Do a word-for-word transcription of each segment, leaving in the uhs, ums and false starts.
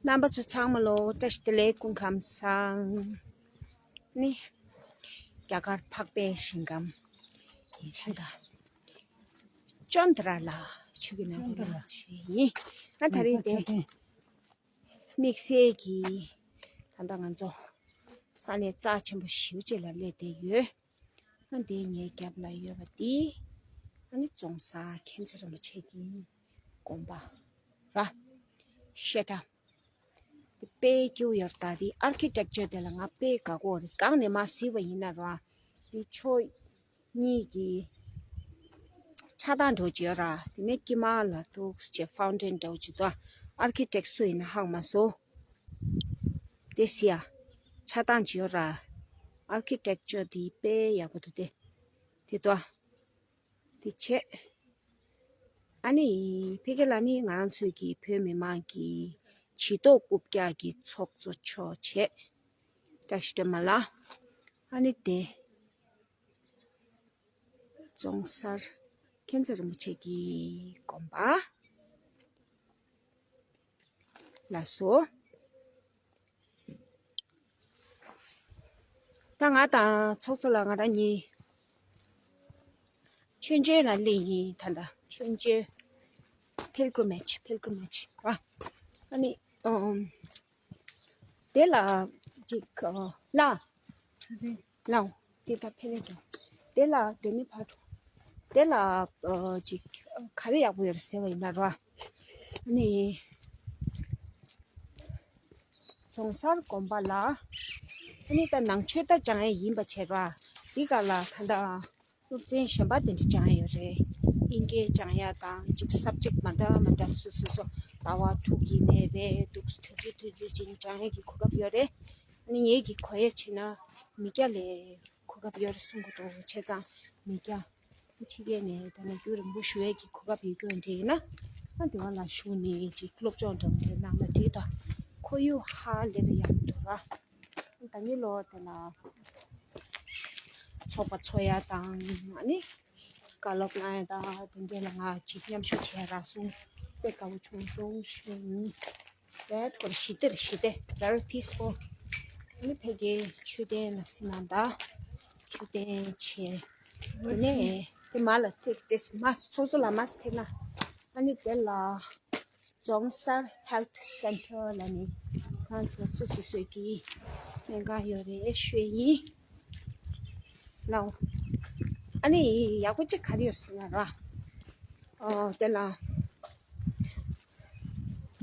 རྣམ་པ་ཚོ་ཚང་མ་ལོ་བཀྲ་ཤིས་བདེ་ལེགས། སྐུ་ཁམས་བཟང་། ནི་རྒྱ་གར་འཕགས་པའི་ཞིང་ཁམས་ཡིན་ས་ད། ཅོན་ཏ་ར་ལ་ཆུ་གི་ནང་དུ་ལ་ཞུ་ཡིན། ང་ད་རེས་དེ་དམིགས་བསལ་གྱི་ད་ལྟ་ང་ཚོ་ས་གནས་རྩ་ཆེན་པོ་ཞེ་པོ་ཅིག་ལ་སླེབས་བསྡད་ཡོད། ཨ་འདི་ངའི་རྒྱབ་ལ་ཡོད་པ་འདི་ཨ་ནི་རྫོང་སར་མཁྱེན་བརྩེ་རིན་པོ་ཆེ་གི་དགོན་པ་ར། བཤད་གྲྭ་འདི་དཔེ་སྐྱིད་པོ་ཡོད་རེད། ད་འདི་ཨར་ཁི་ཊེག་ཅར་དེ་ལ་ང་དཔེ་དགའ་པོ་རེད། གང་ནས་མ་གཟིགས་པ་ཡིན་ན་ར། འདི་ཕྱོགས་གཉིས་ཀྱི་ཆགས་སྟངས་འདྲ་པོ་ཅིག་ཡོད་ར། དེ་ནས་དཀྱིལ་མ་ལ་འདུག་སེ་ཕའུན་ཌེན་འདྲ་པོ་ཅིག་འདུག་ཨར་ཁི་ཊེག་སུ་ཡིན་ན་ཧ་གོ་མ་སོང་། དེ་སི་ཡ། ཆགས་སྟངས་ཅིག་ཡོད་ར། ཨར་ཁི་ཊེག་ཅར་དེ་དཔེ་ཡག་པོ་འདུག་དེ། དེ་ལྟོས། དེ་བྱས། ཨ་ནི་ཕ་གི་ལ་ནི་ང་རང་ཚོའི་གི་བོད་མི་མང་གི་བྱིས་སྟོབས་རྐུབ་བཀྱག་གི་ཚོགས་གཙོ་མཆོག་བྱས། བཀྲ་ཤིས་སྒྲོལ་མ་ལགས། ཨ་ནི་དེ། རྫོང་སར་མཁྱེན་བརྩེ་རིན་པོ་ཆེ་གི་དགོན་པ་ལ་སོ། ད་ང་དང་ཚོགས་གཙོ་ལགས་ང་རང་གཉིས་མཆོད་མཇལ་ལ་སླེབས་ཡིན། ད་ལྟ་མཆོད་མཇལ། པིལ་གྲིམ་ཨེཇ། པིལ་གྲིམ་ཨེཇ་ར། ཨ་ནི་ཨམ། དེ་ལ་ཅིག་ཨ། ལ། ལའོ། དེ་ད་ཕེ་ལེ་དང་། དེ་ལ་དེ་ནི་ཕ་དྲུག་དེ་ལ་ཨ་ཅིག་ག་རེ་ཡག་པོ་ཡོད་རེད་ཟེར་བ་ཡིན་ན་ར། ཨ་ནི་རྫོང་སར་དགོན་པ་ལ། ཨ་ནི་ད་ནང་ཆོས་ད་སྦྱང་ཡས་ཡིན་པ་བྱས་ར། འདི་ག་ལ་ད་ལྟ་སློབ་ཚན་གཞན་པ་དེ་འདྲ་སྦྱང་ཡས་ཡོད་རེད། དབྱིན་སྐད་སྦྱང་ཡས་དང་ཅིག་སབ་ཇེག་མ་འདྲ་མ་འདྲ་སོ་སོ་སོ་ཟླ་བ་དྲུག་ཡིན་ནའི་རེད་འདུག་དུས་ཚོད་དུས་ཚོད་ཅིག་སྦྱང་ཡས་ཀྱི་གོ་སྐབས་ཡོད་རེད། ཨ་ནི་ངེད་ཀྱི་གོ་ཡས་བྱས་ན་མི་སྐྱ་ལས་གོ་སྐབས་ཡོད་རེད་གསུང་གི་འདུག་བྱས་ཙང་མི་སྐྱ་ཕྱི་རྒྱལ་ནས་ད་ནི་རྒྱུན་རིང་པོ་བཞུགས་ཡས་ཀྱི་གོ་སྐབས་ཡོད་རྒྱུ་འདྲ་ཡིན་ན། ཨ་འདི་བ་ལ་ཞུགས་ནས་ཅིག་སློབ་སྦྱོང་འདྲ་བོ་འདྲ་གནང་ན་འགྲིག་ད། ཁོར་ཡུག་ཧ་ལས་པའི་ཡག་པོ་འདུག་ར། ད་ནི་ལོ་དེ་ལ་ཚོགས་པ་ཚོགས་ཡ་དང་ཨ་ནི་བཀའ་སློབ་གནང་ཡ་དང་དེ་འདྲ་ལ་ང་ཅིག་མཉམ་ཞུགས་བྱས་ར་སོང་། དཔེ་དགའ་པོ་བྱུང་སོང་ཞུ་ཡིན། དེ་ཐོར་ཞི་བདེར་ཞི་བདེ། Very peaceful། ཨ་ནི་ཕ་གིའི་མཆོད་རྟེན་ལ་སྲིད་ན་ད་མཆོད་རྟེན་བྱས། དེ་ནས་དེ་མ་ལ་ཐེག་ཏེ་མ་ཚོགས་གཙོ་ལ་མ་ཐེག་ན། ཨ་ནི་དེ་ལ་རྫོང་སར་ཧེལ་ཐི་སེན་ཊར་ལ་ནི་ཁོང་ཚོ་སོ་སོ་སོ་གི་སྨན་ཁང་ཡོད་རེད་ཞུ་ཡིན། ལའོ། ཨ་ནི་ཡག་པོ་གཅིག་ག་རེ་ཡོད་ཟེར་ན་ར། ཨོ་དེ་ལ་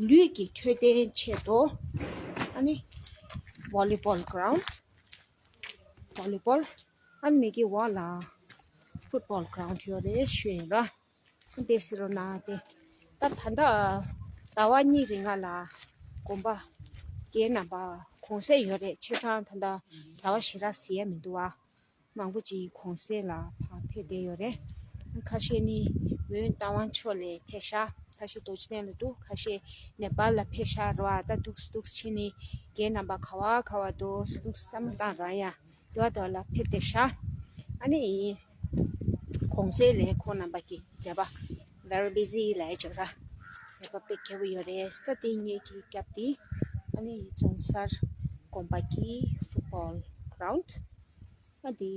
ལུས་ཀྱི་འཕྲོད་བསྟེན་ཆེད་དུ་ཨ་ནི་volleyball ground། volleyball། ཨ་ནི་མི་གི་འོག་ལ་football ground་ཡོད་རེད་ཞུ་ཡིན་ར། དེ་ཟེར་རོ་ན་དེ། ད་ད་ལྟ་ཟླ་བ་གཉིས་རིང་ང་ལ་དགོན་པ་རྒན་རྣམ་པ་གུང་སེང་ཡོད་རེད། བྱས་ཙང་ད་ལྟ་གྲྭ་པ་ཞེ་དྲག་གཟིགས་ཡས་མི་འདུག་བ། མང་པོ་ཅིག་གུང་སེང་ལ་ཕར་ཕེབས་བསྡད་ཡོད་རེད། ཁ་ཤས་ནི་མོན་རྟ་དབང་ཕྱོགས་ལ་ཕེབས་ཤག་ཁ་ཤས་རྡོ་རྗེ་གདན་ལ་འདུག་ཁ་ཤས་ནེ་པཱལ་ལ་ཕེབས་ཤག་རེད་བ། ད་འདུག་སེ་འདུག་སེ་བྱས་ནས་རྒན་རྣམ་པ་ག་བ་ག་བ་འདུག་སེ་འདུག་སེ་བསམ་བློ་བཏང་རང་ཡ། དེ་བ་དེ་བ་ལ་ཕེབས་བསྡད་ཤག་ཨ་ནི་གུང་སེང་ལ་ཁོང་རྣམ་པ་གི་མཛད་པ་very busy་ལབ་ཡ་ཅིག་ར། མཛད་པ་དཔེ་རྒྱས་པོ་ཡོད་རེད། ད་དེ་ངེད་ཀྱི་རྒྱབ་དེ་ཨ་ནི་རྫོང་སར་དགོན་པ་གི་football ground། ཨ་དེ་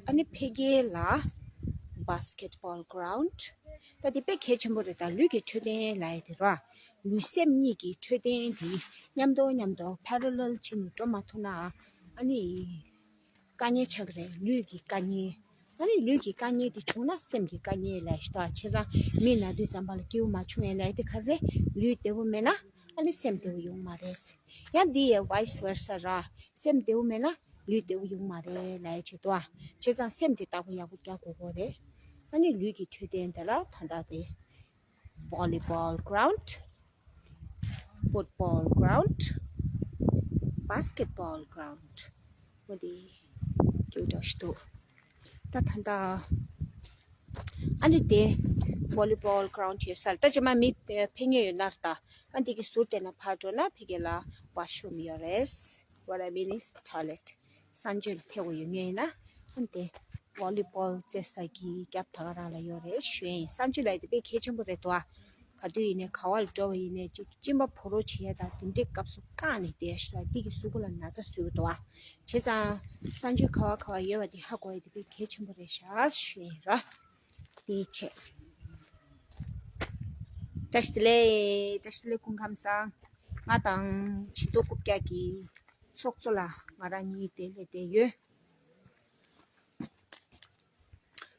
ཨ་ནི་ཕ་གི་ལ་basketball ground། ད་དེ་དཔེ་གལ་ཆེན་པོ་རེད། ད་ལུས་ཀྱི་འཕྲོད་བསྟེན་ལབ་ཡ་དེ་ར། ལུས་སེམས་གཉིས་ཀྱི་འཕྲོད་བསྟེན་དེ་མཉམ་དུ་མཉམ་དུ་parallel་བྱས་ནས་འགྲོ་མ་ཐུབ་ན་ཨ་ནི། དཀའ་ངལ་ཆགས་ཀྱི་རེད། ལུས་ཀྱི་དཀའ་ངལ། ཨ་ནི་ལུས་ཀྱི་དཀའ་ངལ་དེ་བྱུང་ན་སེམས་ཀྱི་དཀའ་ངལ་ལབ་ཤི་ཏོ། བྱས་ཙང་མི་ན་དུས་ཙམ་པ་ལ་སྐྱིད་པོ་མ་བྱུང་ཡས་ལབ་ཡ་དེ་ག་རེ་རེད། ལུས་བདེ་པོ་མེད་ན་ཨ་ནི་སེམས་བདེ་པོ་ཡོང་མ་རེད། ཡང་འདི་ཡའི་vice versa་ར། སེམས་བདེ་པོ་མེད་ན་ལུས་བདེ་པོ་ཡོང་མ་རེད་ལབ་ཡ་ཅིག་ཏོ། བྱས་ཙང་སེམས་དེ་བདེ་པོ་ཡག་པོ་རྒྱག་དགོས་ཀྱི་རེད། ཨ་ནི་ལུས་ཀྱི་འཕྲོད་བསྟེན་དེ་ལ་ད་ལྟ་དེ། volleyball ground, football ground, basketball ground. འོ་དེ་སྐྱིད་པོ་ཞིག་འདུག་ད་ད་ད་ཨ་ནི་དེ་volleyball ground་ཡོད་ས་ལ་ད་ཅི་མ་མི་ཕེབས་མཁན་ཡོད་ན་ར། ད་ཨ་འདི་གི་ཟུར་དེ་ན་ཕར་འགྲོ་ན་ཕ་གི་ལ་washroom་ཡོད་རེད། What I mean is toilet. གསང་སྤྱོད་ལ་ཐེབས་དགོས་ཡོད་མཁན་ཡིན་ན་ཨ་ནི་དེ་volleyball་རྩེ་ས་གི་རྒྱབ་ད་ག་རང་ལ་ཡོད་རེད་ཞུ་ཡིན། གསང་སྤྱོད་ལ་དེ་དཔེ་གལ་ཆེན་པོ་རེད་དོ། ག་དུས་ཡིན་ནའི་ག་བ་ལ་འགྲོ་བ་ཡིན་ནའི་ཅིག་གཅིན་པ་ཕོ་རོ་བྱེད་ཡ་དང་དེ་འདྲའི་སྐབས་སུ་བཀག་ནས་བསྡད་ཤག་འདི་གི་གཟུགས་པོ་ལ་ན་ཚ་བཟོས་ཀྱི་འདུག་བ། བྱས་ཙང་གསང་སྤྱོད་ག་བ་ག་བ་ཡོད་པ་དེ་ཧ་གོ་ཡ་དེ་དཔེ་གལ་ཆེན་པོ་རེད་ཤག་ཞུ་ཡིན་ར། དེའི་ཆེད། བཀྲ་ཤིས་བདེ་ལེགས། བཀྲ་ཤིས་བདེ་ལེགས། སྐུ་ཁམས་བཟང་། ང་དང་བྱི་དོ་རྐུབ་བཀྱག་གི་ཚོགས་གཙོ་ལགས་ང་རང་གཉིས་དེ་ལས་བསྡད་ཡོད།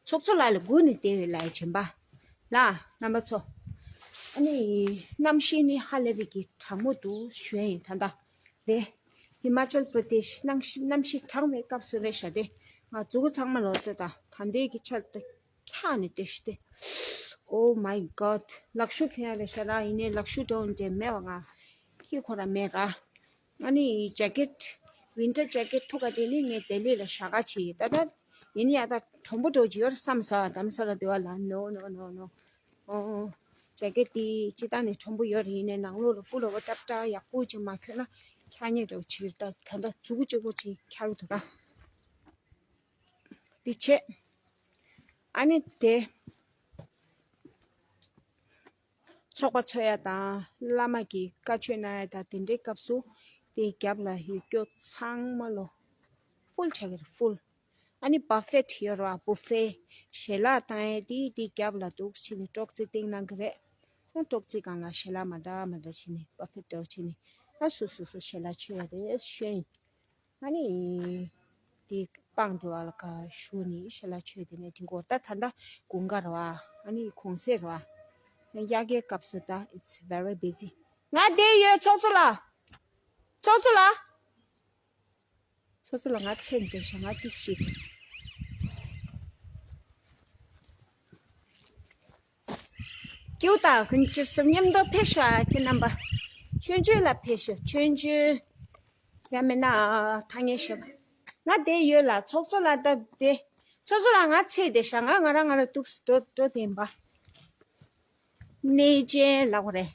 ཚོགས་གཙོ་ལགས་ལ་སྒུག་ནས་བསྡད་ཡོད་ལགས་བྱམས་པ་ལགས། རྣམ་པ་ཚོ། ཨ་ནི། གནམ་གཤིས་ནི་ཧ་ལས་པའི་གི་གྲང་མོ་འདུག་ཞུ་ཡ་ཡིན་ད་ལྟ། རེད། ཧི་མ་ཅལ་པྲ་དེཤ་གནམ་གཤིས་གནམ་གཤིས་གྲང་བའི་སྐབས་སུ་རེད་ཤག་དེ། ང་མཛུ་གུ་ཚང་མ་ལོག་ལྟོས་དང་ད་ལྟའི་གི་ཆར་དེ་འཁྱག་ནས་བསྡད་ཤག་དེ། Oh my God. ལག་ཤུབས་གྱོན་ཡ་རེད་ཤག་ར། ཡིན་ནའི་ལག་ཤུབས་འདྲ་བོ་འདྲ་མེད་པ། ང་ཁྱི་ཁོ་ར་མེད་ར། ང་ནི་ཇེ་ཀེཊ། ཝིན་ཊར་ཇེ་ཀེཊ་ཐུག་ག་དེ་ནི་ངས་ལྡི་ལི་ལ་བཞག་ག་བྱས་ཡིན། ད་ལྟ་ཡིན་ནའི་ཡ་ད་གྲོང་པོ་འདྲ་བོ་ཅིག་ཡོད་རེད་བསམ་ས། དྷ་རམ་ས་ལ་འདི་བ་ལ། No, no, no, no. ཨོ། ཇེ་ཀེཊ་དེ་སྤྱིར་བཏང་ནས་གྲོང་པོ་ཡོད་རེད། ཡིན་ནའི་ནང་ལོགས་ལ་སྤུ་ལོ་བ་ཏྲབ་ཏྲ་ཡག་པོ་ཅིག་མ་གྱོན་ན་འཁྱག་ཉེན་འདྲ་བོ་ཅིག་རེད། ད་ད་ལྟ་མཛུ་གུ་གཅིག་པོ་ཅིག་འཁྱག་གི་འདུག་ད། དེ་བྱས། ཨ་ནི་དེ། ཚོགས་པ་ཚོགས་ཡ་དང་བླ་མ་གི་བཀའ་ཆོས་གནང་ཡ་དང་དེ་འདྲའི་སྐབས་སུ་དེའི་རྒྱབ་ལ་ཡོད་རྒྱུ་ཚང་མ་ལོ་ཧྥུལ་ཆགས་ཀྱི་རེད། ཧྥུལ། ཨ་ནི་བ་ཕེཊ་ཡོད་རེད་བ། བུ་ཕེ། ཞལ་ལག་བཏང་ཡ་དེ་དེའི་རྒྱབ་ལ་འདུག་བྱས་ནས་ཀྲོག་ཙེ་བཏིང་གནང་གི་རེད། ཨ་ཀྲོག་ཙེ་སྒང་ལ་ཞལ་ལག་མ་འདྲ་མ་འདྲ་བྱས་ནས་བ་ཕེཊ་འདྲ་བོ་བྱས་ནས་ཨ་སོ་སོ་སོ་ཞལ་ལག་མཆོད་ཡ་རེད་ཞུ་ཡ་ཡིན། ཨ་ནི། དེ་སྤང་དེ་བ་ལ་ཁ་ཞུ་ནི་ཞལ་ལག་མཆོད་དེ་ནས་དྲིན་གོ་ད་ད་ད་དགུན་ཁ་རེད་བ། ཨ་ནི་གུང་སེང་རེད་བ། དབྱར་ཁའི་སྐབས་སུ་ད་it's very busy། ང་བསྡད་ཡོད། ཚོགས་གཙོ་ལགས། ཚོགས་གཙོ་ལགས། ཚོགས་གཙོ་ལགས་ང་ཚེ་འདི་ཤ་ང་ཏི་ཞིག་ཀྱུ་དང་ཀུན་སྤྱོད་སེམས་མཉམ་དུ་ཕེབས་ཤོག་ཨ་ཁྱེད་རྣམ་པ། ཆོས་བརྒྱུད་ལ་ཕེབས་ཤོག་ཆོས་བརྒྱུད། ཡང་མིན་ན་ཐ་སྙད་བཤད་པ། ང་བསྡད་ཡོད་ལ་ཚོགས་གཙོ་ལགས་ད་བསྡད། ཚོགས་གཙོ་ལགས་ང་ཚེ་བསྡད་ཤག་ང་ང་རང་ང་རང་འདུག་འགྲོ་འགྲོ་བསྡད་ཡིན་པ། གནས་ཆེན་ལབ་དགོས་རེད།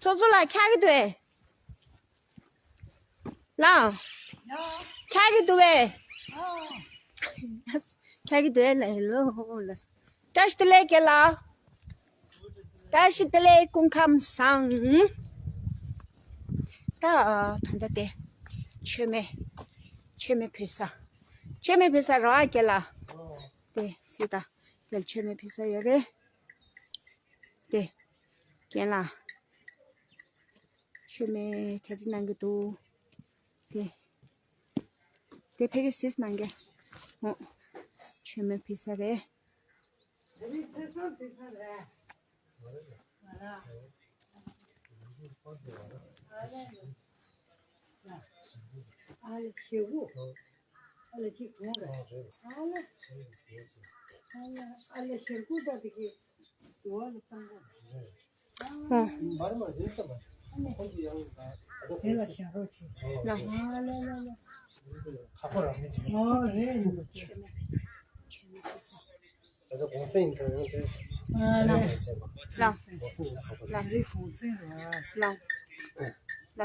ཚོགས་གཙོ་ལགས་འཁྱག་གི་འདུག་ཨེ། ལགས། འཁྱག་གི་འདུག་པས། འཁྱག་གི་འདུག་ཨེ་ལ་ཧེ་ལོ་ལ། བཀྲ་ཤིས་བདེ་ལེགས་རྒན་ལགས། བཀྲ་ཤིས་བདེ་ལེགས། སྐུ་ཁམས་བཟང་། ད་ད་ལྟ་དེ། མཆོད་མེ། མཆོད་མེ་ཕུལ་ས། མཆོད་མེ་ཕུལ་ས་རེད་བ་རྒན་ལགས། དེ་སྲིད་ད། དེ་མཆོད་མེ་ཕུལ་ས་ཡོད་རེད། དེ། རྒན་ལགས། མཆོད་མེ་གྲ་སྒྲིག་གནང་གི་འདུག་དེ། དེ་ཕ་གི་སིས་གནང་གི་འོ། མཆོད་མེ་ཕུལ་ས་རེད། ཨ་ལ་ཞེ་དགུ་ད་དེ་གི་འོ། དེ་ལ་ཞག་རོགས་བྱེད། ལ། ཨ་ལ་ལ་ལ། ཁ་པོ་རང་མི་དེ། ཨོ་རེད་རེད། ད་ལྟ་གུང་སེང་ཡིན་ཙང་ཡང་དེ། ཨ་ལ། ལ། གུང་སེང་ཡིན་ཁ་པོ་རེད། ལ། རེད་གུང་སེང་རེད། ལ། ལ།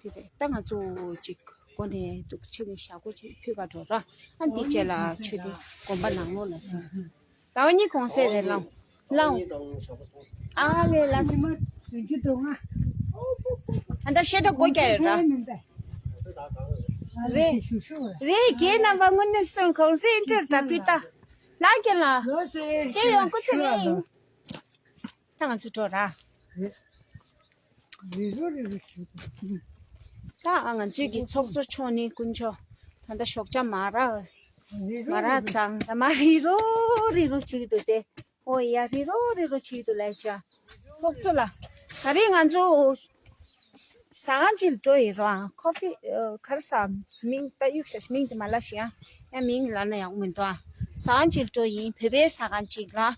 དེ་རེད། ད་ང་ཚོ་ཅིག་སྒོ་ནས་འདུག་ཕྱི་ནས་ཞག་པོ་ཅིག་ཕུད་ག་འགྲོ་ར། ཨ་འདི་བཅས་ལ་ཆུ་དེ་དགོན་པ་ནང་ལོགས་ལ་ཅིག་ཟླ་བ་གཉིས་གུང་སེང་རེད་ལགས། ལགས། ཨ་ལས་ལགས། ཨ་ད་ཤེས་ཁྲ་སྒོ་རྒྱག་ཡོད་ར། རེད། རེད་རྒན་རྣམ་པ་དངོས་གནས་སོང་གུང་སེང་འདིར་ད་ཕུད་ད། ལགས་རྒན་ལགས། ཅེ་ཡོང་སྐུ་ཚེ་རིང་། ད་ང་ཚོ་འགྲོ་ར། རེད། རེ་རོ་རེ་རོ་བྱེད་དགོས། ད་ང་ཚོའི་གི་ཚོགས་གཙོ་མཆོག་ནི་དཀོན་མཆོག་ད་ལྟ་ཞོགས་ཇ་མ་རག་མ་རག་ཙང་ད་མ་རེ་རོ་རེ་རོ་བྱེད་ཀྱི་འདུག་སྟེ། ཨོ་ཡ་རེ་རོ་རེ་རོ་བྱེད་ཀྱི་འདུག་ལབ་ཅག་ཚོགས་གཙོ་ལགས། ད་རེས་ང་ཚོ་ཟ་ཁང་ཅིག་འགྲོ་ཡིན་རོགས། ཁོ་ཕི་ག་རེ་ཟ། མིང་ད་གཡུག་ཤག་མིང་དེ་མ་ལབ་ཤིག་ཡ། ཡ་མིང་ལབ་ན་ཡག་པོ་མི་འདུག་ཨ། ཟ་ཁང་ཅིག་འགྲོ་ཡིན། བོད་པའི་ཟ་ཁང་ཅིག་ལ་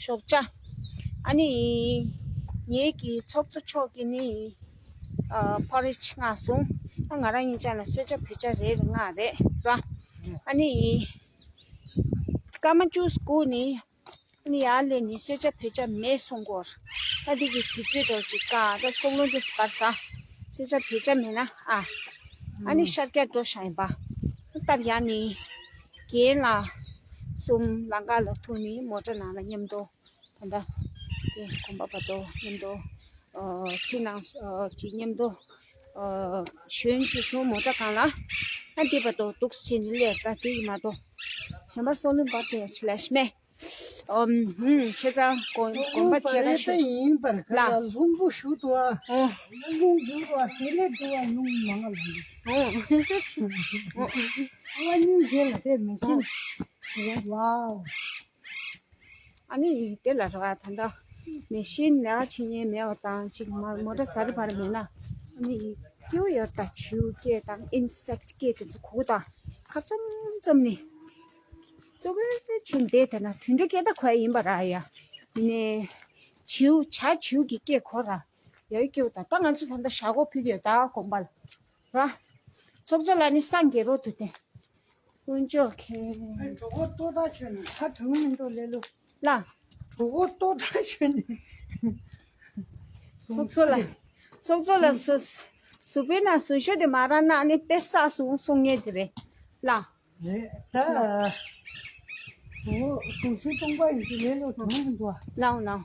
ཞོགས་ཇ། ཨ་ནི་ངེད་ཀྱི་ཚོགས་གཙོ་མཆོག་གིས་ནི་ཨ་པོ་རི་ཇི་མངགས་སོང་། ཨ་ང་རང་གཉིས་ཆ་ལ་གསོལ་ཇ་བོད་ཇ་རེ་རེ་མངགས་རེད་ར། ཨ་ནི་སྐར་མ་བཅུ་སྒུག་ནི། ཨ་ནི་ཡར་སླེབས་ནི་གསོལ་ཇ་བོད་ཇ་མེད་གསུང་གོ། ད་འདི་གི་དུས་ཚོད་འགྲོ་ཅིག་དཀའ། ད་སོག་ལོ་འདི་སྤར་ས། གསོལ་ཇ་བོད་ཇ་མེད་ན་ཨ། ཨ་ནི་ཤར་རྒྱག་འགྲོ་ཤག་ཡིན་པ། སྟབས་ཡག་ནི། རྒན་ལགས། གསུམ་ལམ་ཁ་ལ་ཐུག་ནས་མོ་ཊ་ནང་ལ་མཉམ་དུ་ད་ལྟ་དེ་དགོན་པ་བར་དུ་མཉམ་དུ་ཨ་ཁྲིད་གནང་ཨ་ཅིག་མཉམ་དུ་ཨ་ཞོན་ཅིག་སོང་མོ་ཊ་སྒང་ལ། ཨ་འདི་བར་དུ་འདུག་སེ་བྱས་ནས་སླེབས་ད་དེ་ཡིན་མ་གཏོགས་གཞན་པ་སྲོག་ལུས་འབབ་དེ་ཡ་ཆི་ལ་ཤི་མེད། ཨམ་ཧུམ་ཆེ་ཚང་དགོན་དགོན་པ་ཆེ་ཁ་ཤས་ཡིན་པར་ག་ལ་ལ་ལྷུང་པོ་ཞུ་དུ་བ། ཨོ། ལྷུང་འགྱུར་བ་དེ་ལས་དུ་བ་ལྷུང་མང་ལ་ཡིན། ཨོ། ཨ་ནི་རྗེས་ལ་དེ་མི་ཤེས། ཝའོ། ཨ་ནི་དེ་ལ་ར་ད་ལྟ་ནས་ཤིན་ནས་ཨ་ཆི་ཉན་མེད་པ་དང་ཅིག་མ་མོ་ཊ་ཛ་རི་བར་མེད་ན་ཨ་ནི་སྐྱེ་བོ་ཡོད་ད་བྱིའུ་སྐད་དང་ཨིན་སེག་སྐད་དེ་ཚོ་གོ་དང་ཁ་བཙུམ་བཙུམ་ནས། གཙོ་བོའི་ཕྱིན་བསྡད་དེ་ན་དུད་འགྲོ་སྐད་ད་གོ་ཡ་ཡིན་པ་ར་ཡ། ཡིན་ནའི་བྱིའུ་བྱ་བྱིའུ་གི་སྐད་གོ་ར་ཡ་སྐྱེ་བོ་ད་ད་ང་ཚོ་ད་ལྟ་ཞག་གོ་ཕུལ་གྱི་ཡོད་ད་དགོན་པ་ལ་ར། ཚོགས་གཙོ་ལ་ནི་སངས་རྒྱས་རོ་དུ་དེ། དཀོན་མཆོག་མཁྱེན། གྲོད་ཁོག་ལྟོ་ཐག་ཆོད་ནས་ཁ་དོན་མི་འདུག་ལེ་ལོ། ལ། གྲོད་ཁོག་ལྟོ་ཐག་ཆོད་ནས། ཚོགས་གཙོ་ལ། ཚོགས་གཙོ་ལ་སུ། སུ་པའི་ན་སུ་ཤོ་དེ་མ་ར་ན་ནི་དཔེ་ས་སུ་གསུང་ངེས་དེ་རེད། ལ། རེད་ད། གྲོད་ཁོག་སུ་ཤོ་སྟོང་པ་ཡིན་དུ་ལེ་ལོ་དོན་མི་འདུག་ལའོ་ལའོ།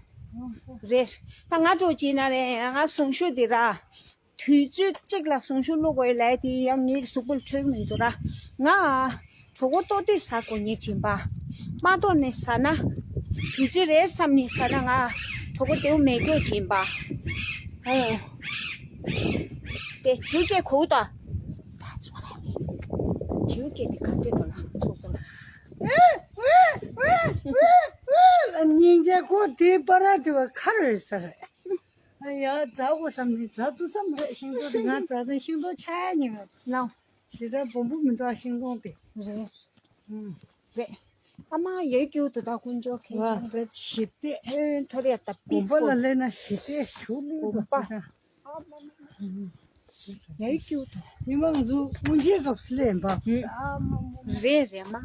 རེད། ད་ང་འགྲོ་ཅི་ན་རེད་ང་སུ་ཤོ་དེ་ར། དུས་ཚོད་གཅིག་ལ་གསུང་ཞུ་བླུག་དགོས་ལས་དེ་ཡང་ངའི་གཟུགས་པོ་ལ་འཕྲོད་མི་འདུག་ར། ང་གྲོད་ཁོག་ལྟོགས་དུས་ཟ་དགོས་ངེས་བྱིན་པ། མ་ལྟོགས་ནས་ཟ་ན། དུས་ཚོད་རེད་བསམ་ནས་ཟ་ན་ང་གྲོད་ཁོག་ལྟེའུ་མེད་སྐྱོ་བྱིན་པ། ཨོ། དེ་བྱིའུ་སྐད་གོ་གི་ད། ད་ཚོ་ར་ལས། བྱིའུ་སྐད་དེ་ག་འདྲས་འདུག་ལ་ཚོགས་ཚོགས་ལ། སྙིང་རྗེ་ཁོ་དེའི་པར་དེ་བ་ཁ་རེད་ཟེར། ཡ་ཛ་འོ་བསམ་ནི་ཛ་དུ་བསམ་རེད་ཤིང་ཏོག་དེ་ང་ཛ་དང་ཤིང་ཏོག་ཆ་ཉེ་བ། ལའོ། ཞེ་དྲག་སྦོམ་པོ་མི་འདུག་ཤིང་ཏོག་དེ། རེད། ཨུམ། རེད། ཨ་མ་ཡའི་ཀྱུ་དུ་ད་དཀོན་མཆོག་མཁྱེན། བ་བེད་ཞི་བདེ། ཨེ་ཐོ་རེ་ད་པིས་གོམ་པ་ལ་སླེབས་ན་ཞི་བདེ་ཞུ་ལུས་གོམ་པ། ཡའི་ཀྱུ་དུ། ཉི་མ་ང་ཚོ་དབུ་འབྱེད་སྐབས་སུ་སླེབས་པ། ཨ་མ་མ་མ། རེད་རེད་མ།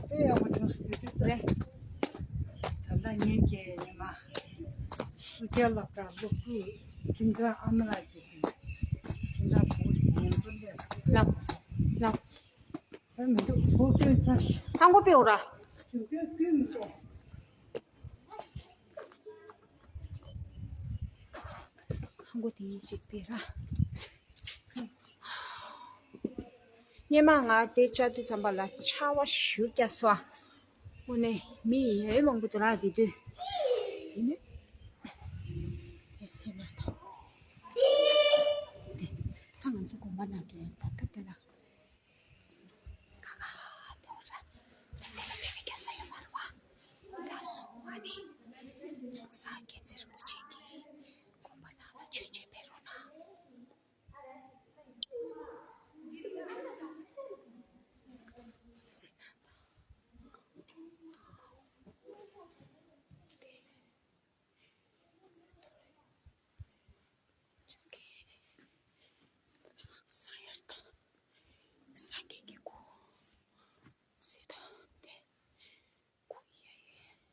དཔེ་ཡག་པོ་བྱུང་སོང་དེ་དུས་ད། རེད། ད་ལྟ་ངེད་ཀྱི་ཉི་མ་སུ་ཆ་ལག་དང་སློབ་ཕྲུག་ཁྱིམ་ཚང་ཨ་མ་ལགས་ཀྱི་ཁྱིམ་ཚང་བུ་ཉན་པོ་ལས་ལགས་ལགས། ད་མི་འདུག་བུ་སྐྱོན་ཚ་ཞིག་ཧང་གོ་པེའོ་ར། ཞུ་སྐྱོན་ཀུན་མི་འདུག་ཧང་གོ་དེ་ཡི་གཅིག་པེ་ར། སྔོན་མ་ང་དེ་བཅར་དུས་ཙམ་པ་ལ་ཆར་པ་ཞེ་པོ་རྒྱག་སོང་། དངོས་གནས་མི་ཡང་མང་པོ་འདུག་ར་དེ་དུས། ཡིན་ནའི། དེ་སེ་ན་ད། དེ་ད་ང་ཚོ་དགོན་པ་ནང་འགྲོ་ཡ་ད་ལྟ་དེ་ལ། ཁ་ཁ་དེ་འོ་ར། དེ་ལ་མི་མི་རྒྱག་ས་ཡོད་མ་རེད་བ། ད་སོང་བ་ནི། ཚོགས་བསགས་མཁན་ཚེ་རིན་པོ་ཆེ་གི་དགོན་པ་ནང་ལ་མཆོད་མཇལ་ཕེབས་རོགས་གནང་། སངས་ཡར་དང་། སངས་རྒྱས་ཀྱི་སྐུ། སྲིད་དང་དེ། སྐུ་ཡ་ཡོད།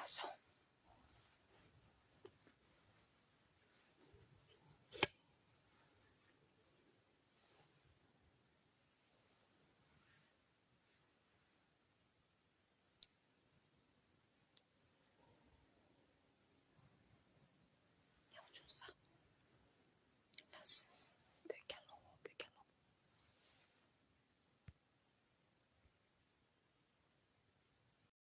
ལ་སོང་